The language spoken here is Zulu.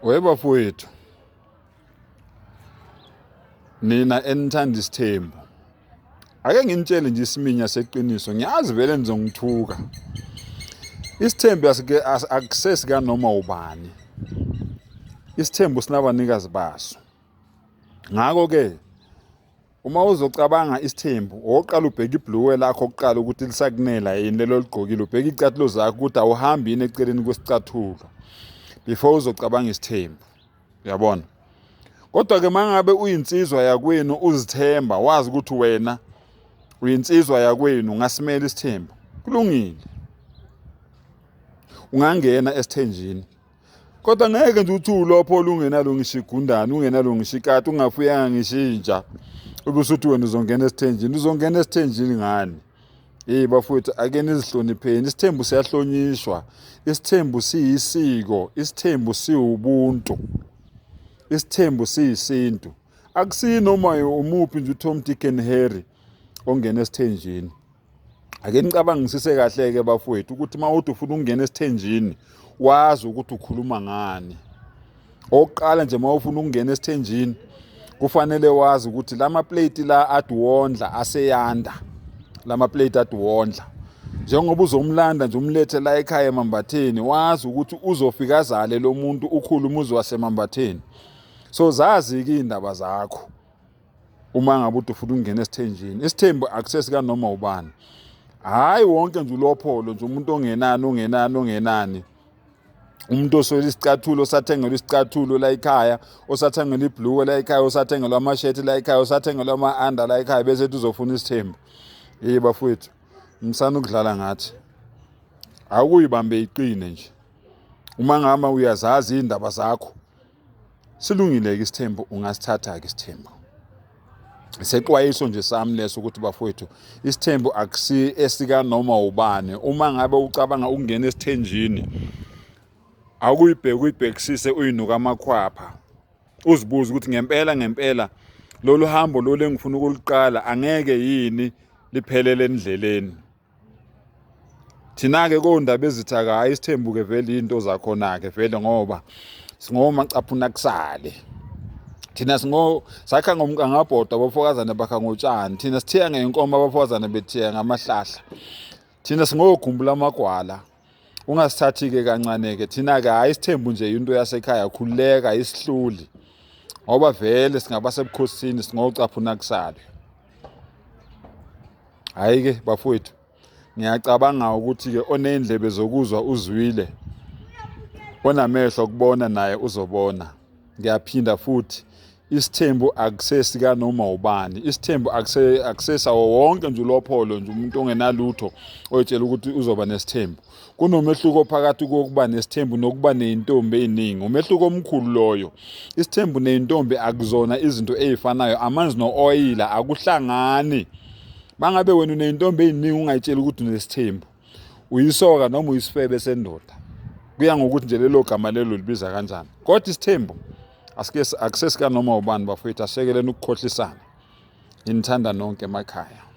Webafowethu, nina enithanda isithembu, ake nginitshele nje isiminya seqiniso, ngiyazi vele nizongithuka. Isithembu akusesi kanoma ubani. Isithembu sinabanikazi baso. Ngakho-ke uma uzocabanga isithembu, okokuqala ubheke ibhulukwe lakho kuqala ukuthi lisakunela yini lelo oligqokile, ubheke iy'cathulo zakho ukuthi awuhambi yini eceleni kwesicathulo before uzocabanga isithembu. Uyabona? Kodwa-ke uma ngabe uyinsizwa yakwenu uzithemba, wazi ukuthi wena uyinsizwa yakwenu, ungasimela isithembu, kulungile. Ungangena esithenjini. Kodwa ngeke nje uthi ulopho olungenalo ngisho igundane, ungenalo ngisho ikati, ungafuyanga ngisho inja. Ube usuthi wena uzongena esithenjini, uzongena esithenjini ngani? Hey bafowethu, ake nizihlonipheni. Isithembu siyahlonishwa. Isithembu siyisiko, isithembu siwubuntu. Isithembu siyisintu. Akusinoma umuphi nje uTom Dick and Harry ongena esithenjini. Ake nicabangisise kahle-ke bafowethu ukuthi uma uthi ufuna ukungena esithenjini wazi ukuthi ukhuluma ngani. Okokuqala nje uma ufuna ukungena esithenjini kufanele wazi ukuthi lama plate la aduwondla aseyanda. Lama plate aduwondla. Njengoba uzomlanda nje umlethe la ekhaya eMambatheni, wazi ukuthi uzofika azale lo muntu ukhulu umuzi waseMambatheni. So zazi-ke iy'ndaba zakho. Uma ngabe uthi ufuna ukungena esithenjini, isithembu akusesikanoma ubani. Hhayi wonke nje ulopholo nje umuntu ongenani ongenani ongenani. Umuntu oswele isicathulo osathengelwa isicathulo la ekhaya, osathengelwa ibhluwe la ekhaya, osathengelwa amashethi la ekhaya, osathengelwa ama-under la ekhaya bese ethi uzofuna isithembu. Hey bafowethu, msana ukudlala ngathi. Awukuyibambe iqine nje. Uma ngama uyazazi iy'ndaba zakho. Silungile-ke isithembu, ungasithatha-ke isithembu. Isexwayiso nje sami leso ukuthi bafowethu isithembu akusi esikanoma ubani. Uma ngabe ucabanga ukungena esithenjini, awukuyibheke uyibhekisise uyinuka amakhwapha. Uzibuze ukuthi ngempela ngempela lolu hambo lolu engifuna ukuluqala angeke yini liphelele endleleni. Thina-ke kondaba ezitha-ke hhayi isithembu-ke vele iy'nto zakhona-ke vele ngoba singomacaphuna kusale. Thina singo sakha ngomkangabhodo abafokazane bakha ngotshani. Thina sithiya ngey'nkomo abafokazane bethiya ngamahlahla. Thina singokhumbula amagwala. Ungasithathi-ke kancane-ke thina-ke hhayi isithembu nje into yasekhaya khululeka isihluli. Ngoba vele singaba sebukhosini singocaphuna kusale. Hhayi-ke bafowethu, ngiyacabanga ukuthi-ke oney'ndlebe zokuzwa uzwile, onamehlo okubona naye uzobona. Ngiyaphinda futhi, isithembu akusesikanoma ubani, isithembu akusesawo wonke nje ulopholo nje umuntu ongenalutho oyitshela ukuthi uzoba nesithembu. Kunomehluko phakathi kokuba nesithembu nokuba ney'ntombi ey'ningi, umehluko omkhulu loyo. Isithembu ney'ntombi akuzona izinto ey'fanayo, amanzi no-oyila akuhlangani. Mangabe wena uney'ntombi ey'ningi ungayitsheli ukuthi unesithembu, uyisoka noma uyisifebe sendoda. Kuya ngokuthi nje lelo gama lelo libiza kanjani. Kodwa isithembu akusesikanoma ubani bafowethu, asiyekeleni ukukhohlisana. Nginithanda nonke emakhaya.